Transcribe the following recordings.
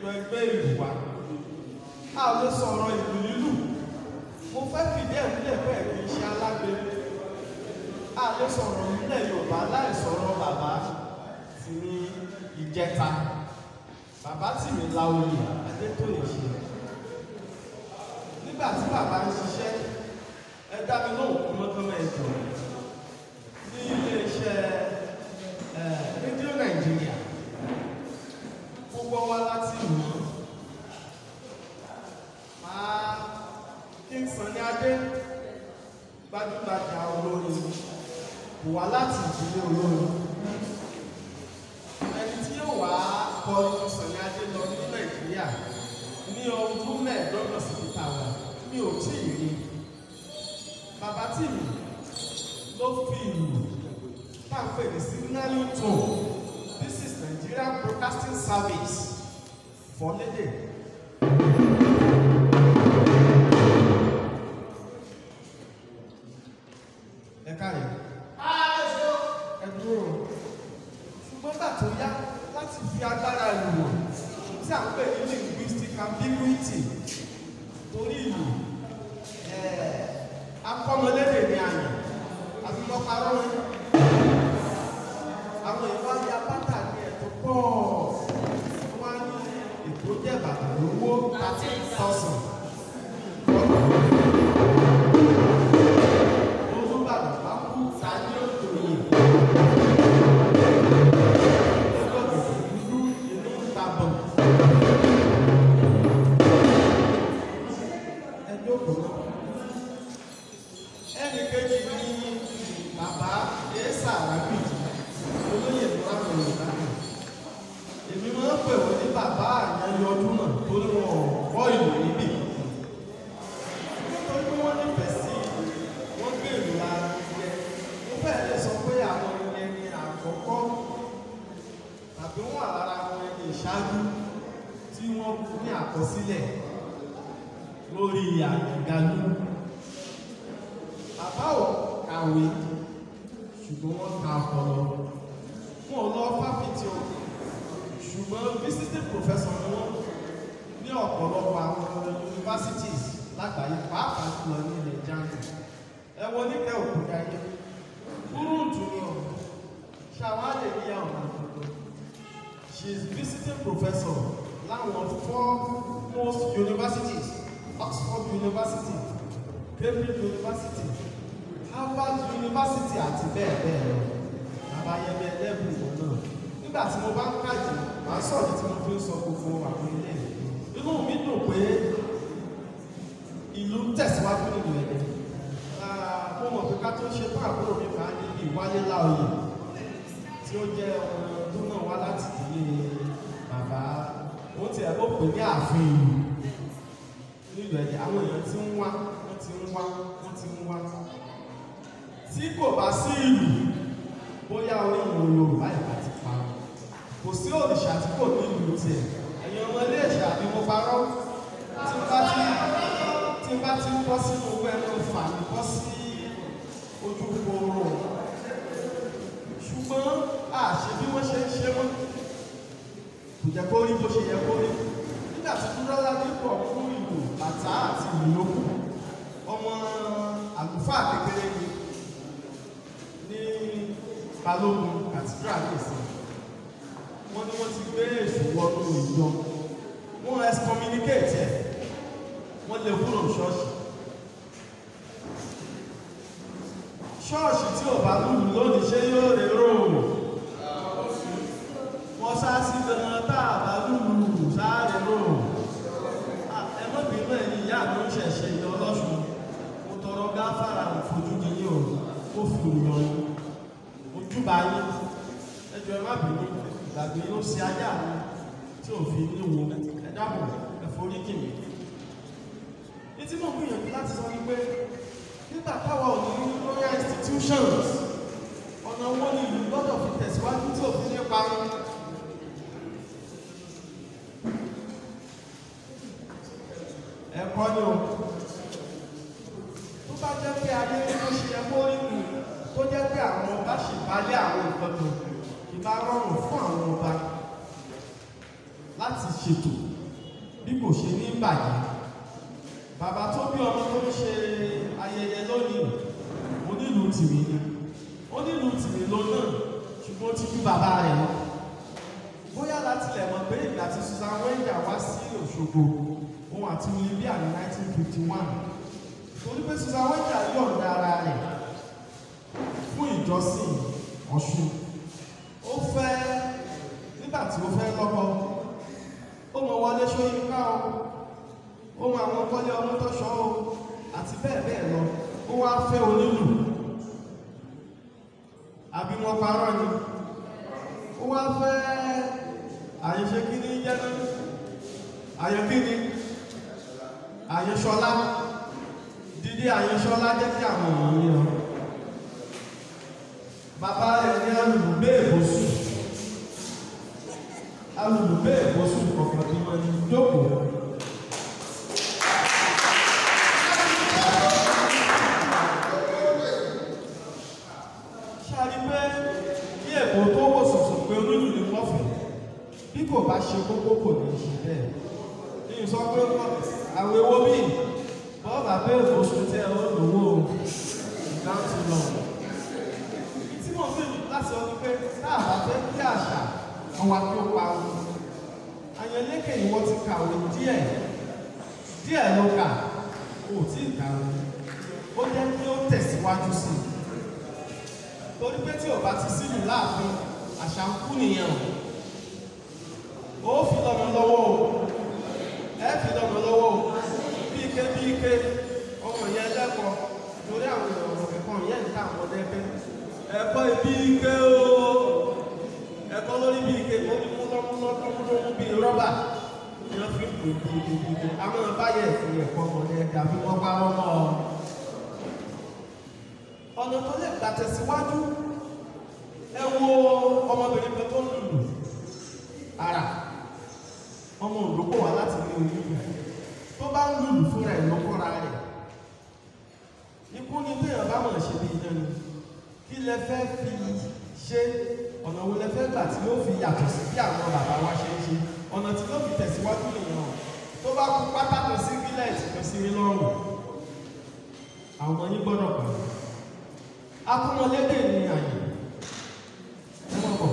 Ẹjọ́ ẹgbẹ́ ìlú wa. A ò lè sọ̀rọ̀ ìlú lílù. Mo fẹ́ fìdí ẹ̀ múlẹ̀ bẹ́ẹ̀ kì í ṣe alágbèrè. A lè sọ̀rọ̀ nílẹ̀ Yorùbá láì sọ̀rọ̀ bàbá Tìmí Ìjẹta. Bàbá Tìmí Láoyè Adétóyè ṣe. Nígbà tí bàbá ń ṣiṣẹ́, ẹ dá mi lóhùn kọ́mọ́kọ́mọ́ ẹ jọ̀ọ́. Ní ilé-iṣẹ́ Rédíò Nàìjíríà, gbogbo wa láti mọ̀. Máa King Sunny Adé, gbajúgbajà olórin, kò wá láti ìdílé olórin. Ẹni tí yóò wá kọrin Sunny Adé lọ ní Nàìjíríà ní ọdún 25 sí títà wà, mi ò tí ì rí. Bàbá Tìmí ló fi ìlú tá à ń pè ní signaling tone. This is Nigerian Broadcasting Service for lédè. Ẹ káre. Ẹ dúró. Ṣùgbọ́n gbà tó yá láti fi agbára ìlú wọ̀ tí à ń pè ní linguistic ambiguity torí ìlú akọ́mọlédè ní àná àbí mọ́ parọ́ ní. Àwọn èèyàn wá ya bàtà ní ẹ̀tọ́ pọ̀, wọ́n á ní Èkó jẹ́ bàtà lówó 13,000. Olúbàdàn bá kú ta ní òjòyè. Lọ́gọ̀dọ̀ dúdú inú ń ta bọ̀. Ẹ jókòó náà. Ẹnì kejì ní bàbá Esa Arábìjì, olóyè láwọn Yorùbá náà. Èmi máa ń pè wọ́n ní bàbá àyànyọdún náà torí wọn ò kọ́ ìlú níbì. Nítorí pé wọ́n nífẹ̀ẹ́ sí wọ́n gbé ìlú lárugẹ. Mo fẹ́ lè sọ pé àwọn ẹni àkọ́kọ́ tàbí wọ́n wà lára àwọn ẹni ìṣáájú tí wọ́n ní àkọsílẹ̀ lórí àyàngalú. Bàbá ò kàwé ṣùgbọ́n wọ́n ka ọpọlọ. Wọn ò lọ fáfitì o, ṣùgbọ́n visiting professor ni wọ́n ní ọ̀pọ̀lọpọ̀ àwọn universities lágbàáyé, pàápàá jùlọ ní ilẹ̀ Germany. Ẹ wo Níkẹ́ Òkúdáyé, Búrúǹtù ni ọ̀ ṣàwálè ní àwọn àkókò. She is visiting professor láwọn four most universities: Oxford University, Cambridge University, Harvard University àti bẹ́ẹ̀ bẹ́ẹ̀ lọ. Bàbá Yẹmí Ẹlẹ́bùúbọn náà. Nígbà tí mo bá ń kàjì, màá sọ̀rọ̀ tí mo fi ń sọ gbogbo àwọn ilé. Inú mi dùn pé ìlú ń tẹ̀síwájú nínú Ẹdẹ. Mo mọ̀ pé ká tó ṣe fún àbúrò mi máa ní Ìwálé Láoyè tí ó jẹ́ ọmọ tó náà wá láti ìdílé bàbá. Ó ti ẹ̀ ló pè ní ààfin ìlú nílùú Ẹdẹ. Àwọn èèyàn ti ń wá, wọ́n ti ń wá, wọ́n ti ń wá. Tí kò bá sí ìlú, bóyá orí ìlú Yorùbá ìbá ti parun. Kò sí òrìṣà tí kò ní ìlú tiẹ̀. Ẹ̀yin ọmọ ilé Ìṣà ni mo parọ́. Tí n bá ti ń bọ́ sínú owó ẹnu fà mí bọ́ sí ojú kooro. Ṣùgbọ́n a ṣe bí wọ́n ṣe ń ṣe mọ́. Kò jẹ́ kó rí bó ṣe yẹ kó rí. Nígbà tí Dúrọ́lá nípò fún ìlú bàtà àti ìlú yòókù, ọmọ àlùfáà kékeré ni ní Balógun Cathedral ní ìsìn. Wọ́n ní wọ́n ti gbé èṣù wọnú ìjọ. Wọ́n excommunicate ẹ̀. Wọ́n lè kúrò ṣọ́ọ̀ṣì. Ṣọ́ọ̀ṣì tí ò bá lùlù lónìí ṣé yóò lè rò ó. Wọ́n sá sí gan-an tá a bá lùlù sáré rò ó. Ẹ má bínú ẹ̀yin ìyá mi ń ṣẹ̀ṣẹ̀ ìyá Ọlọ́ṣun. Mo tọrọ gáfárà ìfojúdi yín o, ó fi òyàn yín. Ojúbà yín. Ẹ jọ̀ọ́ ẹ má bínú, ìgbàgbé ló ṣe ajá mi tí ò fi ní wo. Ẹ dábọ̀, ẹ forí jì mí. Ní tí mo gbìyànjú láti sọ ni pé nígbà táwa ò ní royal institutions, ọ̀nà wọn ni ìlú gbọ́dọ̀ fi tẹ̀síwájú tí ò fi ní parun. Ẹ̀kọ́ ni o. Tó bá jẹ́ pé ayé tó ṣe yẹ kó rí nù, tó jẹ́ pé àwọn ọba ṣì balẹ̀ àwọn nǹkan tó ìbá rọrùn fún àwọn ọba. láti ṣètò bí kò ṣe ní bàjẹ́. Bàbá tó bí ọmọ tó ń ṣe ayẹyẹ lónìí, onílù tìmí ni, onílù tìmí ló náà, ṣùgbọ́n ó ti ju bàbá rẹ̀ lọ. Bóyá láti lẹ̀ mọ̀ pé ìgbà tí Susan Wenger wá sí Òṣogbo, òun àti Olivia ní 1951. Torí pé Susan Wenger yọ̀ǹda ara rẹ̀ fún ìjọsìn Ọ̀ṣun. Ó fẹ́ nígbà tí ó fẹ́ lọ́kọ, ó mọ Wọlé Ṣóyínká o, ó mọ àwọn Kọ́lé Ọmọ́tọ́ṣọ́ o, àti bẹ́ẹ̀ bẹ́ẹ̀ lọ. Ó wá fẹ́ onílù. Àbí wọn parọ́ ni? Ó wá fẹ́ àyẹ̀ṣe kí ní jẹ́ náà? Àyẹ̀kíni? Àyẹ̀ṣọlá. Dídí Àyẹ̀ṣọlá jẹ́ kí àwọn èèyàn rí ọ. Bàbá rẹ̀ ní alùlùgbé ìbòsùn. Alùlùgbé ìbòsùn kọ̀ọ̀kan tí wọ́n ní jókòó. Ṣáàrí pé kí èbó tó wò sùnsùn pé onílù ní kọfí, bí kò bá ṣe kókó kò ní ṣe bẹ́ẹ̀. Ní sọ pé àwọn ewo bíi bọ́ọ̀bà pé ìbòsùn tí ẹ ó lówó ìgbà tí lọ. Tí mo fi láti ọ ni pé tá a bá fẹ́ kí àṣà ọwà kí ó pa wọn. Àyànlékè ìwọ ti kàwé díẹ̀, díẹ̀ ló kà, kò tí ì kàwé. Ó jẹ́ kí ó tẹ̀síwájú sí i. Torí pé tí ò bá ti sílù láàfin, àṣà ń kú nìyẹn o. Ó fi lọ́mọ lọ́wọ́ o. Ẹ fi lọ́mọ lọ́wọ́ o. Bí ike bí ike, ọmọ yẹn lẹ́kọ̀ọ́ torí àwọn ọ̀rọ̀ ẹ̀kọ́ yẹn ń ta àwọn ọdẹ pé ẹ̀kọ́ ibi ike o. Ẹ̀kọ́ lórí bí ike ó ní múlọ́múlọ́ bí rọ́bà. Ni wọ́n fi ń pè bí ike bí ike. Àwọn báyẹ̀ fi ẹ̀kọ́ ọmọdé tàbí wọ́n bá rọ́mọ́ ọ. Ọ̀nà tó lè gbà tẹ̀síwájú, ẹ wo ọmọbìnrin kan tó ń lùlù ara ọmọ òdòkó wá láti ní onílù tó bá ń lùlù fúnra ẹ̀ lọ́kọ́ra rẹ̀. Ikú ni téèyàn bá mọ̀ ṣe bí idán ni. Kí lẹ fẹ́ fi ṣe? Ọ̀nà wo lẹ fẹ́ gbà tí yóò fi yàtọ̀ sí bí àwọn bàbá wa ṣe ń ṣe? Ọ̀nà tí yóò fi tẹ̀síwájú nìyẹn o. Tó bá kú pátákó sí gílẹ̀tì kan sí mi lọ́rùn, àwọn ọmọ yín gbọ́dọ̀ pẹ̀lú. Akúnmọ̀lédè ni àyè. Ẹ mọ̀ bọ̀.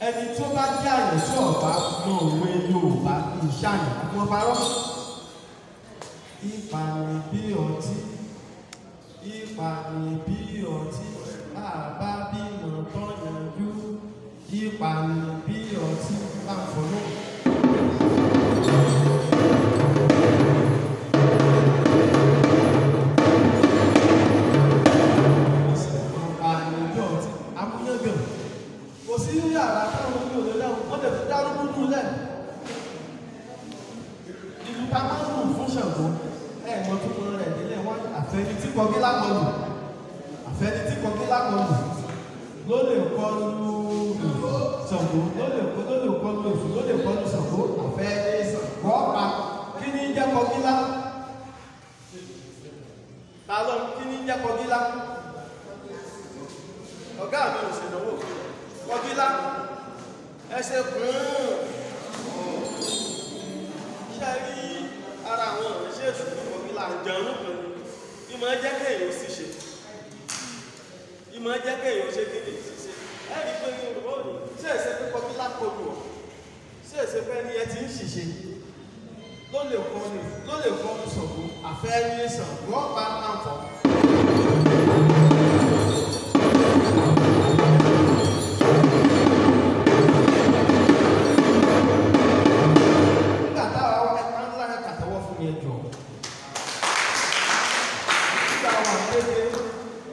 Ẹni tí ó bá jẹ́ àyè tí ọ̀bá mọ òwe Yorùbá ìṣàyàn àwọn parọ́. Ìpànì bí ọtí, ìpànì bí ọtí, bàbá bímọ tán yanjú, ìpànì bí ọtí bá ń fọ náà. Kò sí yàrá táwọn omi ò lè lẹ́hùn, wọ́n lè fi dárúgbùdù lẹ̀. Ìlú ta máa ń lù fún Ṣàngó, ẹ̀ mọ tuntun rẹ̀ nílẹ̀ wọ́n àfẹ́ni tí kọgí lákọlù, àfẹ́ni tí kọgí lákọlù ló lè kọlu Ṣàngó, ló lè kọlu Èṣù, ló lè kọlu Ṣàngó, àfẹ́ni Ṣàngó ọ̀pá. Kí ni jẹ́ kọgílá? Ta ló kí ni jẹ́ kọgílá? Ọ̀gá mi ò ṣèdánwò fún mi. Kọgílá ẹsẹ̀ kùn-ún ṣe rí ara àwọn ìrìnṣẹ́ èṣù ní kọgílá àjẹrún kan ní ìmọ̀ jẹ́ kéèyàn sì ṣe, ìmọ̀ jẹ́ kéèyàn ṣe kí ni ṣiṣẹ́. Ẹ rí pé Yorùbá ò ní ṣe èsè pé kọgílá kọlù ọ̀, ṣe èsè pé ẹni ẹ ti ń ṣìṣe ló lè kọlu Ṣàngó, àfẹ́ ní Ṣàngó ọ̀pá àǹfọ̀.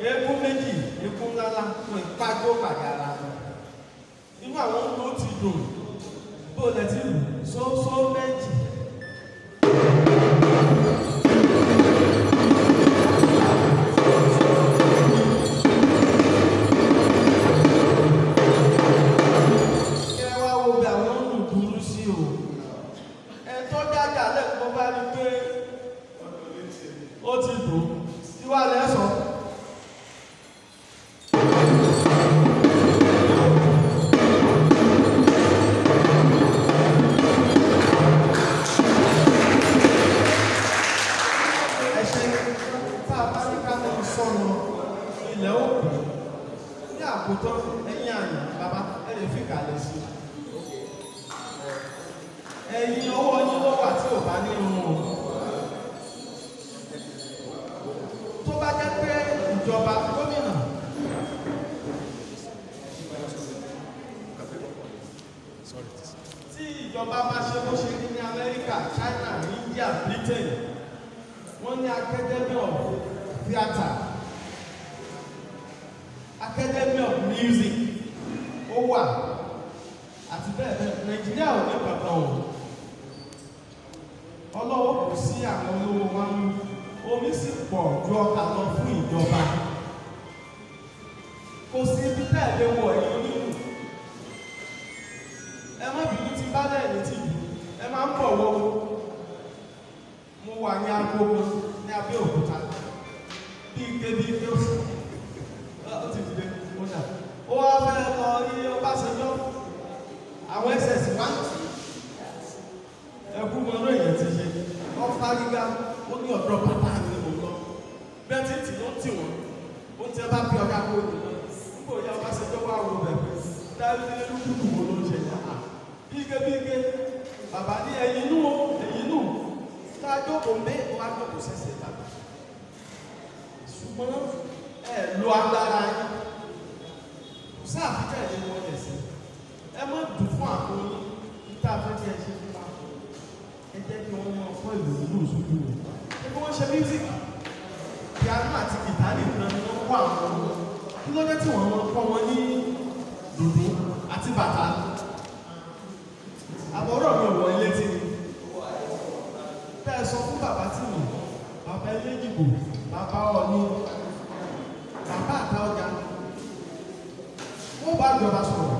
Eégún méjì, eégún ńláńlá fún ìpájó pàdé ara wọn. Inú àwọn ló ti dùn bó lẹ ti lù sósó méjì. Kí ẹ wá wo bí àwọn ń lù burú sí o. Ẹ tó dájà lẹ́kọ̀ọ́ bá rí pé ó ti dùn tí wàá lẹ́sọ̀ọ́. Ẹ̀yin ọwọ́ yín ló wà tí ò bá ní irun o. Tó bá jẹ́ pé ìjọba gómìnà tí ìjọba bá ṣe bó ṣe rí ní Amẹ́ríkà, China, India, Britain, wọ́n ní Academy of Theatre, Academy of Music ó wà àti bẹ́ẹ̀ bẹ́ẹ̀. Nàìjíríà ò ní kankan o. Ọlọ́wọ́ kò sí àwọn olówó wa ń omi sì pọ̀ ju ọkà lọ fún ìjọba. Kò sí ibi tẹ́ẹ̀ lé wọ ẹ̀yìn onílù. Ẹ má bínú ti bá lẹ́yìn tìjú, ẹ máa ń bọ̀ wọ́. Mo wà ní agogo ní Abẹ́òkúta bí ike bí ike ó ti dìde ó dà. Ó wá fẹ́ lọ rí Ọbásanjọ́, àwọn SS wá ẹkú mọ ló èèyàn ti ṣe. Wọ́n fárígá, ó ní ọ̀dọ́ bàbá mi mò ń lọ. Bẹ́ẹ̀ tí tì ló ń tì wọ́n, ó ti ẹ bá bí ọ̀gá kó lò lọ. Nígbà òyà Ọbásanjọ́ wà wò bẹ̀ pé dájú lúkúlùkù wo ló ń ṣe yàrá. Bí ike bí ike, bàbá ní ẹ̀yìn nù ó, ẹ̀yìn nù. Tá a jókòó mé, wọ́n á jókòó sẹ́sẹ̀ bàbá. Ṣùgbọ́n ẹ lo agbára yín. Kò sáà fi tẹ̀lé wọn lẹ̀ sí. Ẹ má dùn fún àpò yín, níta fẹ́ kí ẹ ṣe fún wa. Ẹ jẹ́ kí wọ́n máa fọ́ ìlú ìlú sójú rẹ̀. Ṣé bí wọ́n ṣe music? Piano àti guitar nìkan ni wọ́n kọ́ àwọn ọmọ. Kí ló dé tí wọ́n máa kọ́ wọn ní dùndún àti bàtà? Àbọ̀rọ̀ mi ò wọ ilé tí ni. Tẹ́ ẹ sọ fún bàbá tí mi, bàbá eléjìgbò, bàbá Ọọ̀ni, bàbá àta ọjà. Wọ́n bá ìjọba sọ̀rọ̀.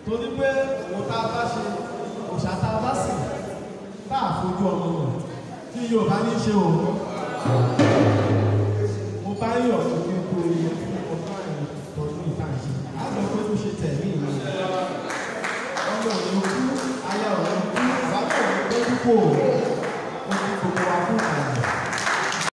Torí pé òun tá a bá ṣe, òòṣà tá a bá sìn, bá a fojú ọmọ wọn tí Yorùbá ní ṣe o. Mo bá yọ̀ ní kó iye fún ọdún àyè tọdún ìtànṣe. Á lọ pé kó ṣe tẹ̀mí ìlú. Ọmọ òní kú, aya òní kú, bàbá òní kú kò.